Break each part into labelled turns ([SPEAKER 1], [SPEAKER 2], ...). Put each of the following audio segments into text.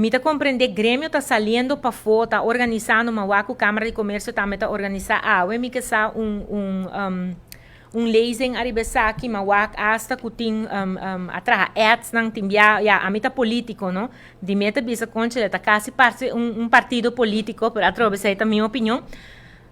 [SPEAKER 1] Mi ta comprende gremio ta saliendo pafo, ta organisando, m'a wak cu Camara di Comercio tambe ta organisa awe, mi ke sa un lezing ariba esaki, m'a wak hasta cu tin a traha ads nan tin bia. Ya, ami ta politico, no? Di mi ta bisa concha, ta casi parce un partido politico, pero atrobe esey ta mi opinion.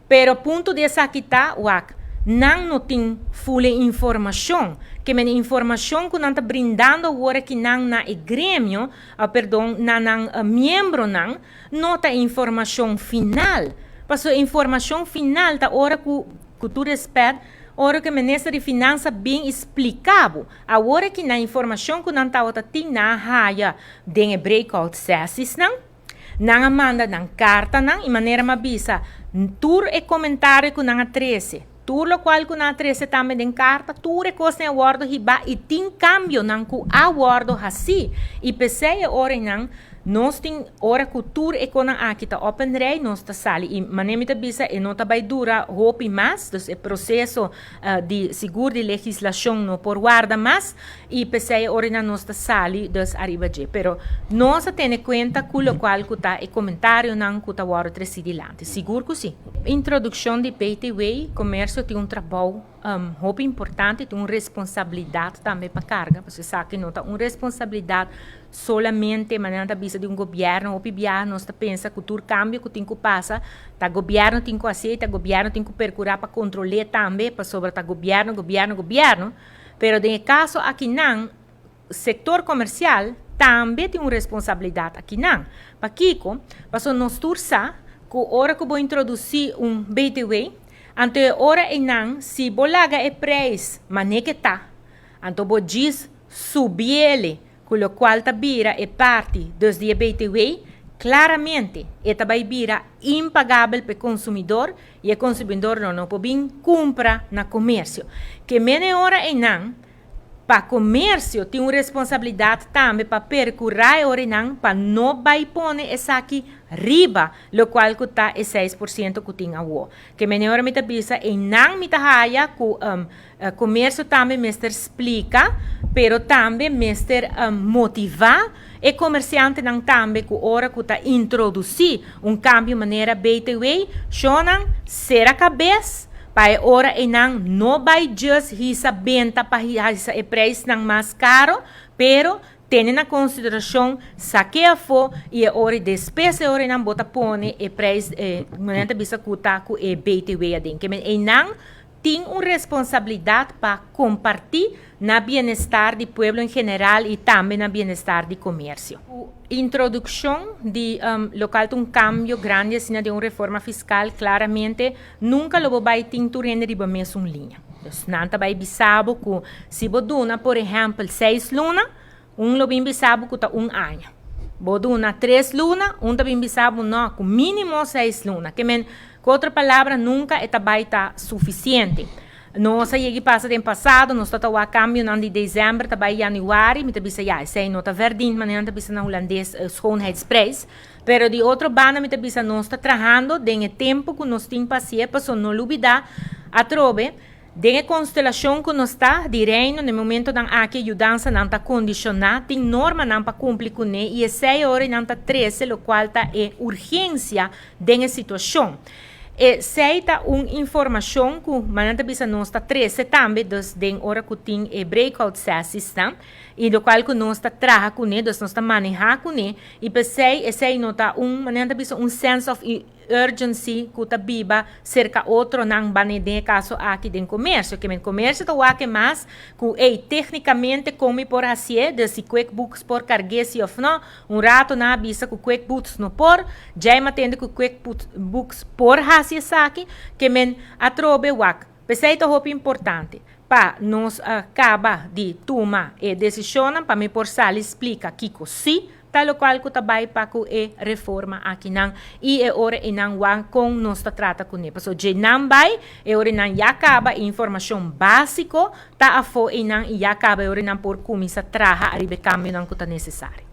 [SPEAKER 1] Pero punto di esaki ta, wak, nan no tin full informacion. Ke men informacion cu nan ta brindando awor cu nan na e gremio, perdon, na nan miembro nan, no ta informacion final. Paso informacion final ta ora cu, cu tur respet, ora cu minister di Finansa bin splica bo. Awor cu na informacion cu nan ta tin na haya den breakout sessies nan, nan a manda nan carta nan y manera m'a bisa tur e comentario cu nan a trece. Tur locual cu nan a trece tambe den carta, tur e cos a wordo hiba y tin cambio nan cu a wordo haci. Y p'esey ora nan nos tin ora cu tur e cosnan aki ta op een rij, nos ta sali y manera mi ta bisa e no ta bay dura hopi mas, dus e proceso di sigur di legislacion no por warda mas y p'esey ora nan nos ta sali dus ariba dje. Pero nos a tene cuenta cu locual cu ta e comentario nan cu ta wordo treci dilanti. Sigur cu si. Introduccion di BTW, comercio tin un trabou hopi importante, tin un responsabilidad tambe pa carga, pasobra esaki no ta un responsabilidad solamente manera ta bisa di un gobierno. Hopi bia nos ta pensa cu tur cambio cu tin cu pasa, ta gobierno tin cu haci, ta gobierno tin cu percura pa controla tambe, pasobra ta gobierno, gobierno, gobierno. Pero den caso aki nan, sector comercial tambe tin un responsabilidad aki nan. Pakico? Paso nos tur sa cu ora cu bo introduci un BTW, anto ora e nan, si bo laga e prijs manera cu ta, anto bo djis subi'e, cu locual ta bira e parti dus di BTW, claramente e ta bay bira impagabel pa e consumidor y e consumidor no por bin cumpra na comercio. Ke men ora e nan, pa comercio tin un responsabilidad tambe pa percura ora nan pa no bay pone esaki riba, locual cu ta e 6% cu tin awo. Ke men ora mi ta bisa e nan mi ta haya cu comercio tambe mester splica, pero tambe mester motiva e comerciante nan tambe cu ora cu ta introduci un cambio manera BTW, shonan sera cabes pa e ora e nan no bay just hisa benta pa hisa e prijs nan mas caro, pero tene na consideracion sac'e afo y e ora despues e ora nan bo ta pone e prijs manera bisa cu ta cu e BTW aden. Ke men e nan tin un responsabilidad pa comparti na bienestar di pueblo en general y tambe na bienestar di comercio. Introduccion di locual un cambio grandi asina di un reforma fiscal, claramente nunca lo bay tin tur hende riba mesun linea. Dus nan ta bay bisa bo cu si bo duna, por ehempel, 6 luna, un lo bin bisa bo cu ta un aña. Bo duna 3 luna, un ta bin bisa bo no, cu minimo 6 luna. Ke men, cu otro palabra, nunca e ta bay ta suficiente. Nos a yega pasa den pasado, nos ta wak cambio nan di december, ta bay januari, mi ta bisa ja, esey no ta verdiend, manera ta bisa na Hulandes, schoonheidsprijs. Pero di otro banda mi ta bisa nos ta trahando den e tempo cu nos tin pa haci, paso no lubida atrobe, den e constelacion cu nos ta di Reino, na momento nan aki yudansa nan ta condiciona, tin norma nan pa cumpli cune y esey ora nan ta 13, locual ta e urgencia den e situacion. Esey ta un informacion cu manera ta bisa nos ta 13 tambe, dus den ora cu tin e breakout sessies ta, y locual cu nos ta traha cune, dus nos ta maneha cune, y p'esey esey no ta un manera ta bisa un sense of urgency cu ta biba cerca otro nan bane den caso aki den comercio. Ke men comercio ta wak mas cu ei tecnicamente con mi por haci, dus si QuickBooks por carga si of no. Un rato nan a bisa cu QuickBooks no por, ya mi a tende cu QuickBooks por haci esaki. Ke men atrobe wak. P'esey ta hopi importante pa nos caba di tuma e decision pa mi por sali splica kiko si ta locual cu ta bay pa cu e reforma aki nan y e ora e nan wak con nos ta trata cune. Paso dje nan bay, e ora nan ya caba informacion basico ta afo e nan y ya caba e ora nan por cuminsa traha ariba cambio nan cu ta necesario.